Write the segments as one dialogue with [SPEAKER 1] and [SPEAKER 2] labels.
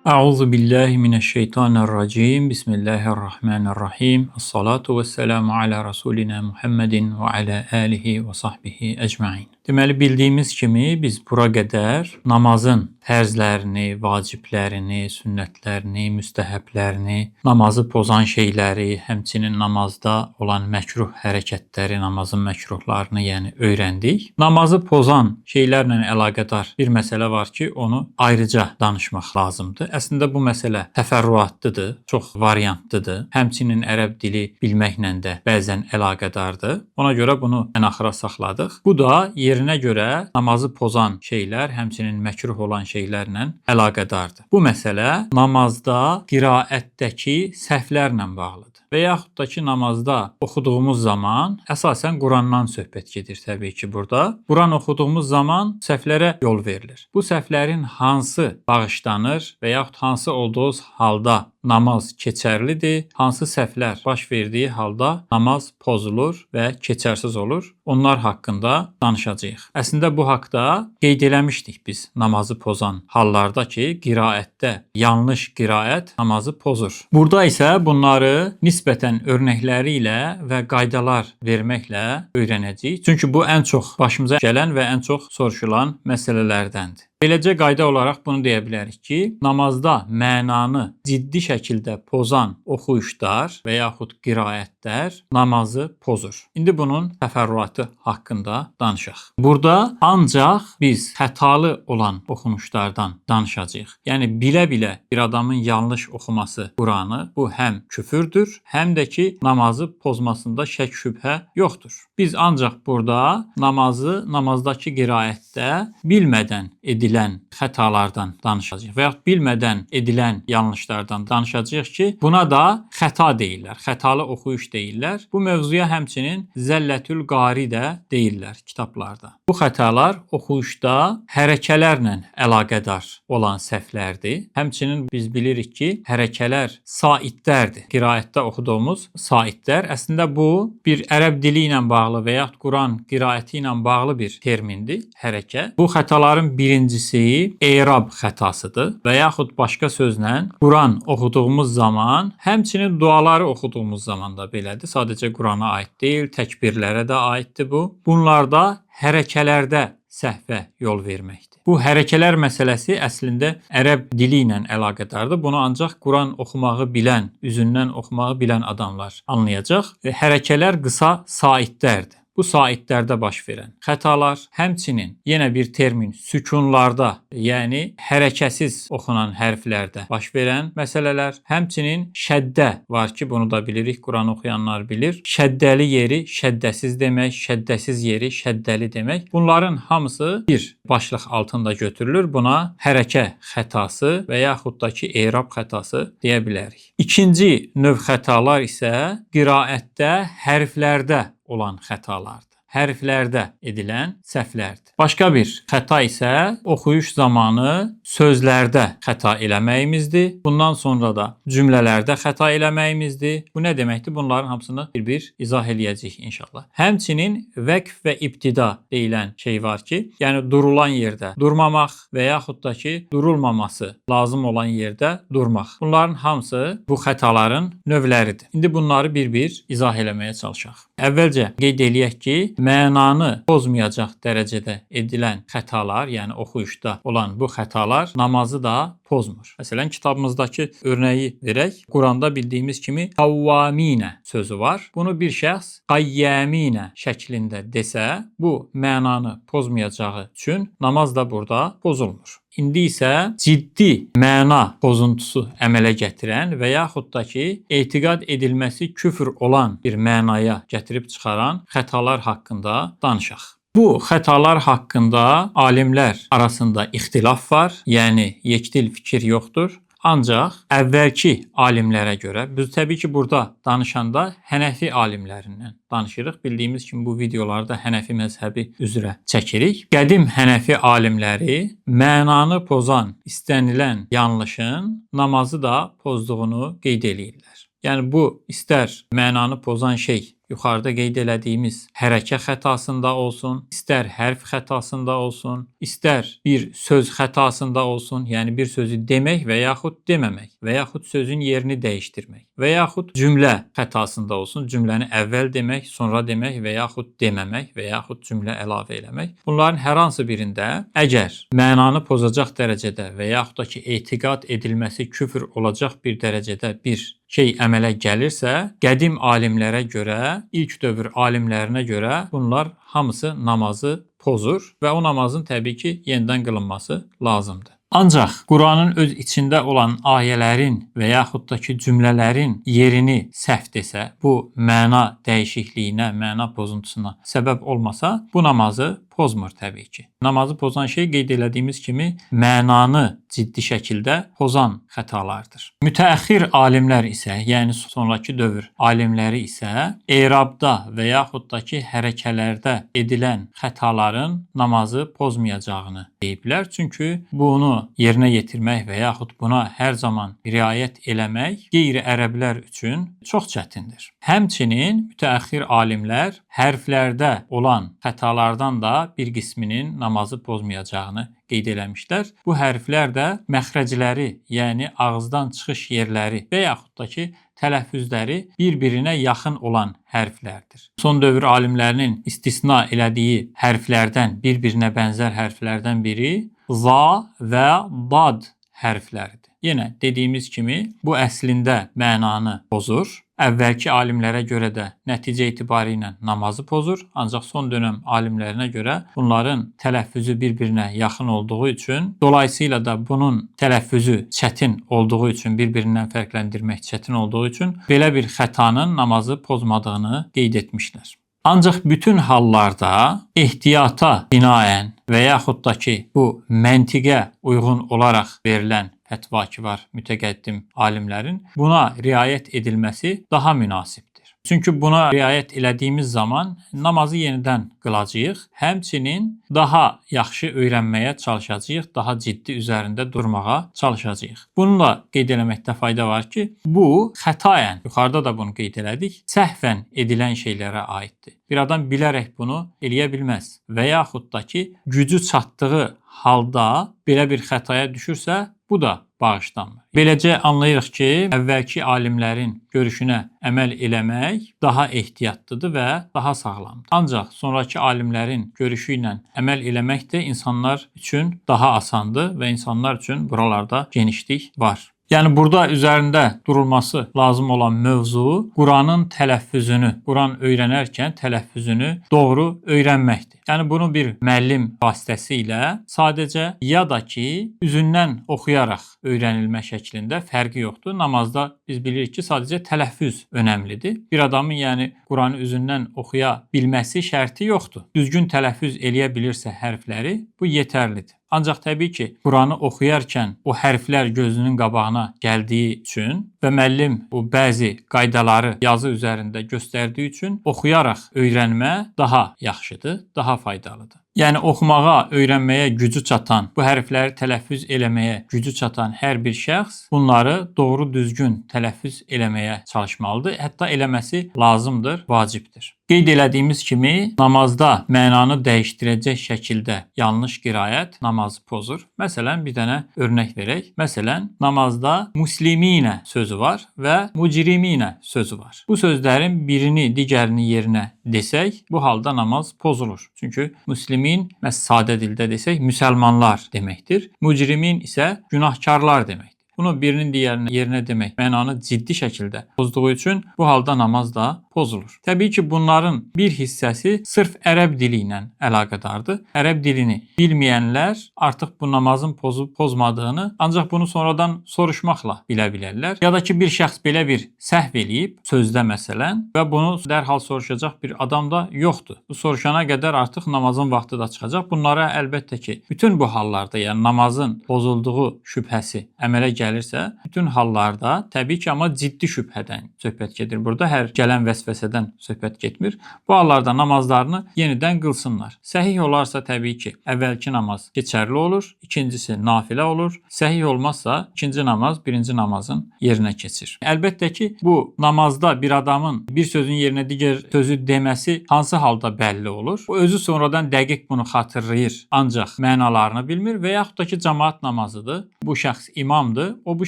[SPEAKER 1] Euzu billahi mineşşeytanirracim. Bismillahirrahmanirrahim. Essalatu vesselamu ala rasulina Muhammedin və ala alihi və sahbihi ecmaîn. Deməli bildiyimiz kimi biz bura qədər namazın fərzlərini, vaciblərini, sünnətlərini, müstəhəblərini, namazı pozan şeyləri, həmçinin namazda olan məkruh hərəkətləri, namazın məkruhlarını, yəni öyrəndik. Namazı pozan şeylərlə əlaqədar bir məsələ var ki, onu ayrıca danışmaq lazımdır. Əslində bu məsələ təfərrüatlıdır, çox variantlıdır. Həmçinin ərəb dili bilməklə də bəzən əlaqədardır. Ona görə bunu ən axıra saxladıq. Bu da yerinə görə namazı pozan şeylər, həmçinin məkruh olan şeylərlə əlaqədardır. Bu məsələ namazda qiraətdəki səhvlərlə bağlıdır. Və yaxud da ki, namazda oxuduğumuz zaman əsasən Qurandan söhbət gedir təbii ki burada. Quran oxuduğumuz zaman səhvlərə yol verilir. Bu səhvlərin hansı bağışlanır və yaxud hansı olduğu halda namaz keçərlidir, hansı səhvlər baş verdiyi halda namaz pozulur və keçərsiz olur. Onlar haqqında danışacağıq. Əslində bu haqda qeyd eləmişdik biz namazı pozan hallarda ki, qiraətdə yanlış qiraət namazı pozur. Burada isə bunları nisbətən örnəkləri ilə və qaydalar verməklə öyrənəcəyik. Çünki bu ən çox başımıza gələn və ən çox soruşulan məsələlərdəndir. Beləcə qayda olaraq bunu deyə bilərik ki, namazda mənanı ciddi şəkildə pozan oxuyuşlar və yaxud qiraətlər namazı pozur. İndi bunun təfərrüatı haqqında danışaq. Burada ancaq biz xətalı olan oxunuşlardan danışacağıq. Yəni bilə-bilə bir adamın yanlış oxuması Quranı, bu həm küfürdür, həm də ki namazı pozmasında şək şübhə yoxdur. Biz ancaq burada namazı, namazdakı qiraətdə bilmədən edilən xətalardan danışacağıq və yaxud bilmədən edilən yanlışlardan danışacağıq ki, buna da xəta deyirlər, xətalı oxuyuş deyirlər. Bu mövzuya həmçinin zəllətül qari də deyirlər kitablarda. Bu xətalar oxuyuşda hərəkələrlə əlaqədar olan səhvlərdir. Həmçinin biz bilirik ki, hərəkələr saitlərdir. Qiraətdə oxuduğumuz saitlər. Əslində bu bir ərəb dili ilə bağlı və yaxud Quran qiraəti ilə bağlı bir termindir, hərəkə. Bu xətaların birincisi e'rab xətasıdır və yaxud başqa sözlə Quran oxuduğumuz zaman, həmçinin duaları oxuduğumuz zaman da belədir. Sadəcə Qurana aid deyil, təkbirlərə də aiddir bu. Bunlarda hərəkələrdə səhvə yol verməkdir. Bu hərəkələr məsələsi əslində ərəb dili ilə əlaqədardır. Bunu ancaq Quran oxumağı bilən, üzündən oxumağı bilən adamlar anlayacaq. Və hərəkələr qısa saitlərdir. Bu saitlərdə baş verən xətalar, həmçinin yenə bir termin sükunlarda, yəni hərəkəsiz oxunan hərflərdə baş verən məsələlər, həmçinin şəddə var ki, bunu da bilirik, Quran oxuyanlar bilir. Şəddəli yeri şəddəsiz demək, şəddəsiz yeri şəddəli demək. Bunların hamısı bir başlıq altında götürülür. Buna hərəkə xətası və yaxud da ki, e'rab xətası deyə bilərik. İkinci növ xətalar isə qiraətdə hərflərdə olan xətalardır. Hərflərdə edilən səhvlərdir. Başqa bir xəta isə oxuyuş zamanı sözlərdə xəta eləməyimizdir. Bundan sonra da cümlələrdə xəta eləməyimizdir. Bu nə deməkdir? Bunların hamısını bir-bir izah eləyəcəyik inşallah. Həmçinin vəqf və ibtida deyilən şey var ki, yəni durulan yerdə durmamaq və yaxud da ki, durulmaması lazım olan yerdə durmaq. Bunların hamısı bu xətaların növləridir. İndi bunları bir-bir izah eləməyə çalışaq. Əvvəlcə qeyd eləyək ki, mənanı pozmayacaq dərəcədə edilən xətalar, yəni oxuyuşda olan bu xətalar namazı da pozmur. Məsələn, kitabımızdakı örnəyi verək. Quranda bildiyimiz kimi qavvaminə sözü var. Bunu bir şəxs qayyaminə şəklində desə, bu mənanı pozmayacağı üçün namaz da burada pozulmur. İndi isə ciddi məna pozuntusu əmələ gətirən və yaxud da ki, etiqad edilməsi küfr olan bir mənaya gətirib çıxaran xətalar haqqında danışaq. Bu xətalar haqqında alimlər arasında ixtilaf var, yəni yekdil fikir yoxdur. Ancaq əvvəlki alimlərə görə, biz təbii ki, burada danışanda Hənəfi alimlərindən danışırıq. Bildiyimiz kimi bu videolarda Hənəfi məzhəbi üzrə çəkirik. Qədim Hənəfi alimləri mənanı pozan istənilən yanlışın namazı da pozduğunu qeyd eləyirlər. Yəni bu istər mənanı pozan şey yuxarıda qeyd elədiyimiz hərəkə xətasında olsun, istər hərf xətasında olsun, istər bir söz xətasında olsun, yəni bir sözü demək və yaxud deməmək və yaxud sözün yerini dəyişdirmək və yaxud cümlə xətasında olsun, cümləni əvvəl demək, sonra demək və yaxud deməmək və yaxud cümlə əlavə eləmək. Bunların hər hansı birində əgər mənanı pozacaq dərəcədə və yaxud da ki, etiqad edilməsi küfr olacaq bir dərəcədə bir şey əmələ gəlirsə, qədim alimlərə görə, ilk dövr alimlərinə görə bunlar hamısı namazı pozur və o namazın təbii ki, yenidən qılınması lazımdır. Ancaq Quranın öz içində olan ayələrin və yaxud da ki, cümlələrin yerini səhv desə, bu məna dəyişikliyinə, məna pozuntusuna səbəb olmasa, bu namazı pozmur təbii ki. Namazı pozan şey qeyd elədiyimiz kimi mənanı ciddi şəkildə pozan xətalardır. Mütəəxxir alimlər isə, yəni sonrakı dövr alimləri isə erabda və yaxud da ki, hərəkələrdə edilən xətaların namazı pozmayacağını deyiblər. Çünki bunu yerinə yetirmək və yaxud buna hər zaman riayət eləmək qeyri-ərəblər üçün çox çətindir. Həmçinin mütəəxxir alimlər hərflərdə olan xətalardan da bir qisminin namazı pozmayacağını qeyd eləmişlər. Bu hərflər də məxrəcləri, yəni ağızdan çıxış yerləri və yaxud da ki, tələffüzləri bir-birinə yaxın olan hərflərdir. Son dövr alimlərinin istisna elədiyi hərflərdən, bir-birinə bənzər hərflərdən biri za və dad hərfləridir. Yenə dediyimiz kimi bu əslində mənanı pozur. Əvvəlki alimlərə görə də nəticə etibarı ilə namazı pozur, ancaq son dönəm alimlərinə görə bunların tələffüzü bir-birinə yaxın olduğu üçün, dolayısıyla da bunun tələffüzü çətin olduğu üçün, bir-birindən fərqləndirmək çətin olduğu üçün belə bir xətanın namazı pozmadığını qeyd etmişlər. Ancaq bütün hallarda ehtiyata binaən və yaxud da ki, bu məntiqə uyğun olaraq verilən fətva ki var mütəqəddim alimlərin, buna riayət edilməsi daha münasibdir. Çünki buna riayət elədiyimiz zaman namazı yenidən qılacağıq, həmçinin daha yaxşı öyrənməyə çalışacağıq, daha ciddi üzərində durmağa çalışacağıq. Bunu da qeyd eləməkdə fayda var ki, bu xətaən, yuxarıda da bunu qeyd elədik, səhvən edilən şeylərə aiddir. Bir adam bilərək bunu eləyə bilməz və yaxud da ki, gücü çatdığı halda belə bir xətaya düşürsə, bu da bağışlanmır. Beləcə anlayırıq ki, əvvəlki alimlərin görüşünə əməl eləmək daha ehtiyatlıdır və daha sağlamdır. Ancaq sonrakı alimlərin görüşü ilə əməl eləmək də insanlar üçün daha asandır və insanlar üçün buralarda genişlik var. Yəni burada üzərində durulması lazım olan mövzu Quranın tələffüzünü, Quran öyrənərkən tələffüzünü doğru öyrənməkdir. Yəni bunu bir müəllim vasitəsilə sadəcə ya da ki, üzündən oxuyaraq öyrənilmə şəklində fərqi yoxdur. Namazda biz bilirik ki, sadəcə tələffüz önəmlidir. Bir adamın yəni Quranı üzündən oxuya bilməsi şərti yoxdur. Düzgün tələffüz eləyə bilirsə hərfləri, bu yetərlidir. Ancaq təbii ki, Quranı oxuyarkən o hərflər gözünün qabağına gəldiyi üçün və müəllim bu bəzi qaydaları yazı üzərində göstərdiyi üçün oxuyaraq öyrənmə daha yaxşıdır, daha faydalıdır. Yəni oxumağa, öyrənməyə gücü çatan, bu hərfləri tələffüz eləməyə gücü çatan hər bir şəxs bunları doğru düzgün tələffüz eləməyə çalışmalıdır. Hətta eləməsi lazımdır, vacibdir. Qeyd elədiyimiz kimi namazda mənanı dəyişdirəcək şəkildə yanlış qiraət namazı pozur. Məsələn, bir dənə örnək verək. Məsələn, namazda musliminə sözü var və mucriminə sözü var. Bu sözlərin birini digərinin yerinə desək, bu halda namaz pozulur. Çünki muslimin, məhz sadə dildə desək, müsəlmanlar deməkdir. Mucrimin isə günahkarlar deməkdir. Bunu birinin digərinin yerinə demək mənanı ciddi şəkildə pozduğu üçün bu halda namaz da pozulur. Təbii ki, bunların bir hissəsi sırf ərəb dili ilə əlaqədardır. Ərəb dilini bilməyənlər artıq bu namazın pozub pozmadığını ancaq bunu sonradan soruşmaqla bilə bilərlər. Ya da ki, bir şəxs belə bir səhv eləyib sözdə məsələn və bunu dərhal soruşacaq bir adam da yoxdur. Bu soruşana qədər artıq namazın vaxtı da çıxacaq. Bunlara əlbəttə ki, bütün bu hallarda, yəni namazın pozulduğu şübhəsi əmələ gəlirsə, bütün hallarda təbii ki, amma ciddi şübhədən söhbət gedir. Burada hər gələn vəsvəsədən söhbət getmir. Bu hallarda namazlarını yenidən qılsınlar. Səhih olarsa təbii ki, əvvəlki namaz keçərli olur, ikincisi nafilə olur. Səhih olmazsa ikinci namaz birinci namazın yerinə keçir. Əlbəttə ki, bu namazda bir adamın bir sözün yerinə digər sözü deməsi hansı halda bəlli olur? O özü sonradan dəqiq bunu xatırlayır, ancaq mənalarını bilmir və yaxud da ki, cemaat namazıdır. Bu şəxs imamdır. O bu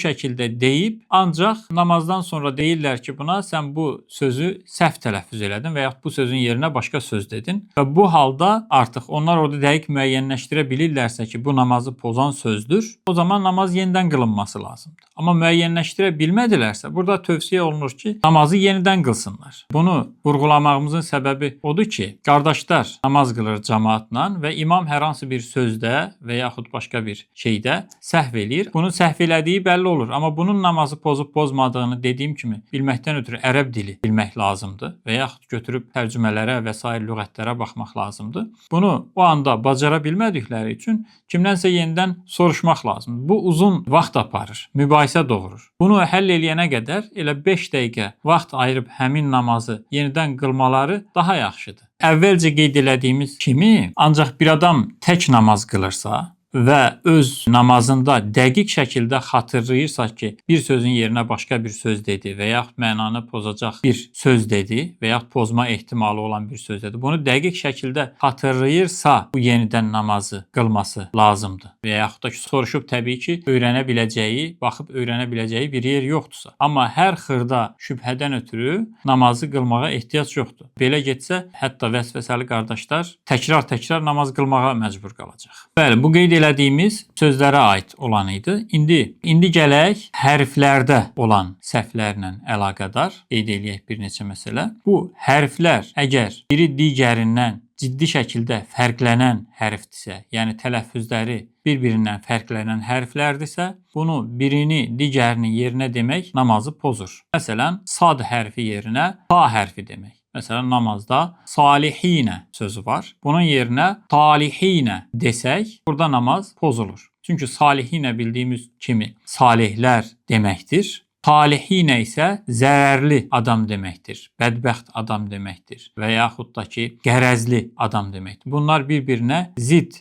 [SPEAKER 1] şəkildə deyib, ancaq namazdan sonra deyirlər ki, buna sən bu sözü səhv tələffüz elədin və yaxud bu sözün yerinə başqa söz dedin. Və bu halda artıq onlar orada dəqiq müəyyənləşdirə bilirlərsə ki, bu namazı pozan sözdür, o zaman namaz yenidən qılınması lazımdır. Amma müəyyənləşdirə bilmədilərsə, burada tövsiyə olunur ki, namazı yenidən qılsınlar. Bunu vurğulamağımızın səbəbi odur ki, qardaşlar namaz qılır cəmaatla və imam hər hansı bir sözdə və yaxud başqa bir şeydə səhv eləyir. Bunun səhv elədiyi bəlli olur, amma bunun namazı pozub pozmadığını dediyim kimi bilməkdən ötürü ərəb dili bilmək lazımdır və yaxud götürüb tərcümələrə və sair lüğətlərə baxmaq lazımdır. Bunu o anda bacara bilmədikləri üçün kimdənsə yenidən soruşmaq lazımdır. Bu uzun vaxt aparır, mübahisə doğurur. Bunu həll eləyənə qədər elə 5 dəqiqə vaxt ayırıb həmin namazı yenidən qılmaları daha yaxşıdır. Əvvəlcə qeyd elədiyimiz kimi, ancaq bir adam tək namaz qılırsa və öz namazında dəqiq şəkildə xatırlayırsa ki, bir sözün yerinə başqa bir söz dedi və yaxud mənanı pozacaq bir söz dedi və yaxud pozma ehtimalı olan bir söz dedi. Bunu dəqiq şəkildə xatırlayırsa, bu yenidən namazı qılması lazımdır. Və yaxud da ki, soruşub təbii ki, öyrənə biləcəyi, baxıb öyrənə biləcəyi bir yer yoxdursa. Amma hər xırda şübhədən ötürü namazı qılmağa ehtiyac yoxdur. Belə getsə, hətta vəsvəsəli qardaşlar təkrar-təkrar namaz qılmağa məcbur qalacaq. Bəli, bu qeyd elədiyimiz sözlərə aid olan idi. İndi gələk hərflərdə olan səhvlərlə əlaqədar qeyd eləyək bir neçə məsələ. Bu hərflər əgər biri digərindən ciddi şəkildə fərqlənən hərfdirsə, yəni tələffüzləri bir-birindən fərqlənən hərflərdirsə, bunu birini digərinin yerinə demək namazı pozur. Məsələn, sad hərfi yerinə ta hərfi demək. Məsələn, namazda salihinə sözü var. Bunun yerinə talihinə desək, burada namaz pozulur. Çünki salihinə bildiyimiz kimi salihlər deməkdir. Talihinə isə zərərli adam deməkdir, bədbəxt adam deməkdir və yaxud da ki, qərəzli adam deməkdir. Bunlar bir-birinə zid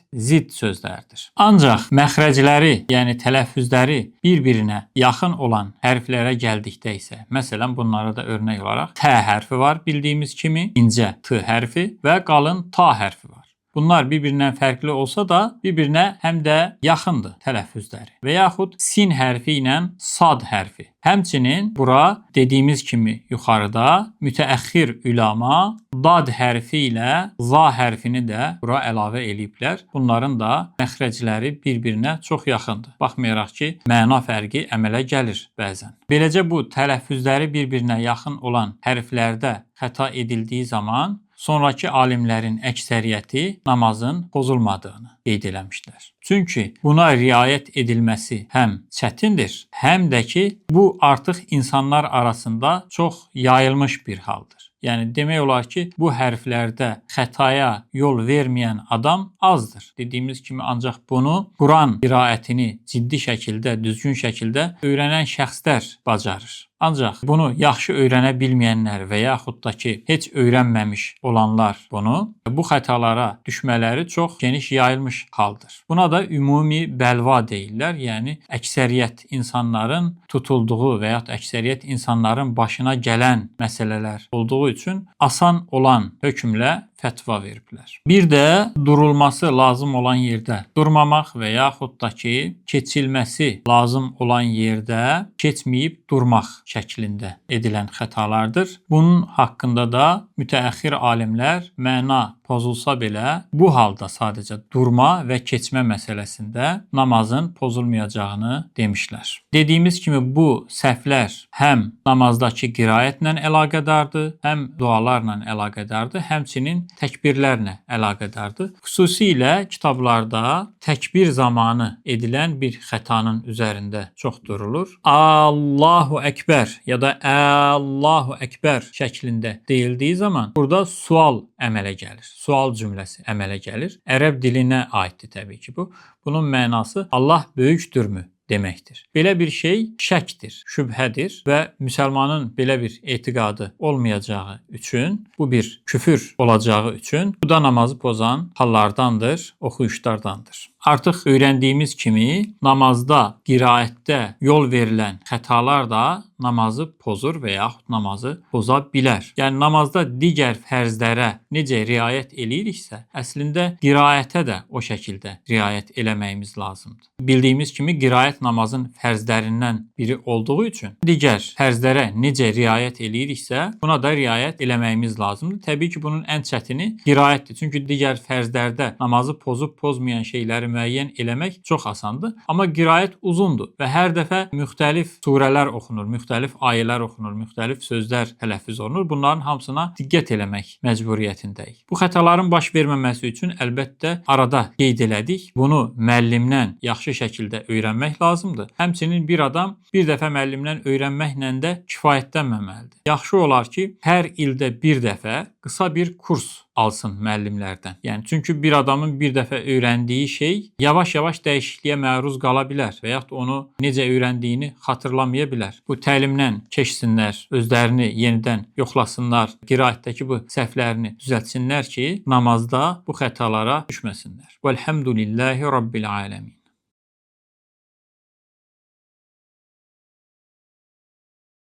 [SPEAKER 1] sözlərdir. Ancaq məxrəcləri, yəni tələffüzləri bir-birinə yaxın olan hərflərə gəldikdə isə, məsələn, bunlara da örnək olaraq T hərfi var bildiyimiz kimi, incə T hərfi və qalın Ta hərfi var. Bunlar bir-birindən fərqli olsa da bir-birinə həm də yaxındır tələffüzləri. Və yaxud sin hərfi ilə sad hərfi. Həmçinin bura dediyimiz kimi yuxarıda mütəəxxir üləma dad hərfi ilə za hərfini də bura əlavə eləyiblər. Bunların da məxrəcləri bir-birinə çox yaxındır. Baxmayaraq ki, məna fərqi əmələ gəlir bəzən. Beləcə bu tələffüzləri bir-birinə yaxın olan hərflərdə xəta edildiyi zaman sonrakı alimlərin əksəriyyəti namazın pozulmadığını qeyd eləmişlər. Çünki buna riayət edilməsi həm çətindir, həm də ki, bu artıq insanlar arasında çox yayılmış bir haldır. Yəni demək olar ki, bu hərflərdə xətaya yol verməyən adam azdır. Dediyimiz kimi ancaq bunu Quran qiraətini ciddi şəkildə, düzgün şəkildə öyrənən şəxslər bacarır. Ancaq bunu yaxşı öyrənə bilməyənlər və yaxud da ki, heç öyrənməmiş olanlar bunu, bu xətalara düşmələri çox geniş yayılmış haldır. Buna da ümumi bəlva deyirlər. Yəni əksəriyyət insanların tutulduğu və yaxud əksəriyyət insanların başına gələn məsələlər olduğu üçün asan olan hökmlə fətva veriblər. Bir də durulması lazım olan yerdə durmamaq və yaxud da ki, keçilməsi lazım olan yerdə keçməyib durmaq şəklində edilən xətalardır. Bunun haqqında da mütəəxxir alimlər məna pozulsa belə bu halda sadəcə durma və keçmə məsələsində namazın pozulmayacağını demişlər. Dediyimiz kimi bu səhvlər həm namazdakı qiraətlə əlaqədardır, həm dualarla əlaqədardır, həmçinin təkbirlərlə əlaqədardır. Xüsusilə kitablarda təkbir zamanı edilən bir xətanın üzərində çox durulur. Allahu Əkbər ya da Allahu Əkbər şəklində deyildiyi zaman burada sual əmələ gəlir. Sual cümləsi əmələ gəlir. Ərəb dilinə aiddir təbii ki bu. Bunun mənası Allah böyükdürmü deməkdir. Belə bir şey şəkdir, şübhədir və müsəlmanın belə bir etiqadı olmayacağı üçün, bu bir küfür olacağı üçün bu da namazı pozan hallardandır, oxuyuşlardandır. Artıq öyrəndiyimiz kimi namazda, qiraətdə yol verilən xətalar da namazı pozur və yaxud namazı poza bilər. Yəni namazda digər fərzlərə necə riayət eləyiriksə, əslində qiraətə də o şəkildə riayət eləməyimiz lazımdır. Bildiyimiz kimi qiraət namazın fərzlərindən biri olduğu üçün digər fərzlərə necə riayət eləyiriksə, buna da riayət eləməyimiz lazımdır. Təbii ki, bunun ən çətini qiraətdir. Çünki digər fərzlərdə namazı pozub pozmayan şeyləri müəyyən eləmək çox asandır. Amma qiraət uzundur və hər dəfə müxtəlif surələr oxunur, müxtəlif ayələr oxunur, müxtəlif sözlər tələffüz olunur. Bunların hamısına diqqət eləmək məcburiyyətindəyik. Bu xətaların baş verməməsi üçün əlbəttə arada qeyd elədik. Bunu müəllimdən yaxşı şəkildə öyrənmək lazımdır. Həmçinin bir adam bir dəfə müəllimdən öyrənməklə də kifayətlənməməlidir. Yaxşı olar ki, hər ildə bir dəfə qısa bir kurs alsın müəllimlərdən. Yəni çünki bir adamın bir dəfə öyrəndiyi şey yavaş-yavaş dəyişikliyə məruz qala bilər və yaxud onu necə öyrəndiyini xatırlamaya bilər. Bu təlimdən keçsinlər, özlərini yenidən yoxlasınlar, qiraətdəki bu səhvlərini düzəltsinlər ki, namazda bu xətalara düşməsinlər. Vəlhamdülillahi Rabbil aləmin.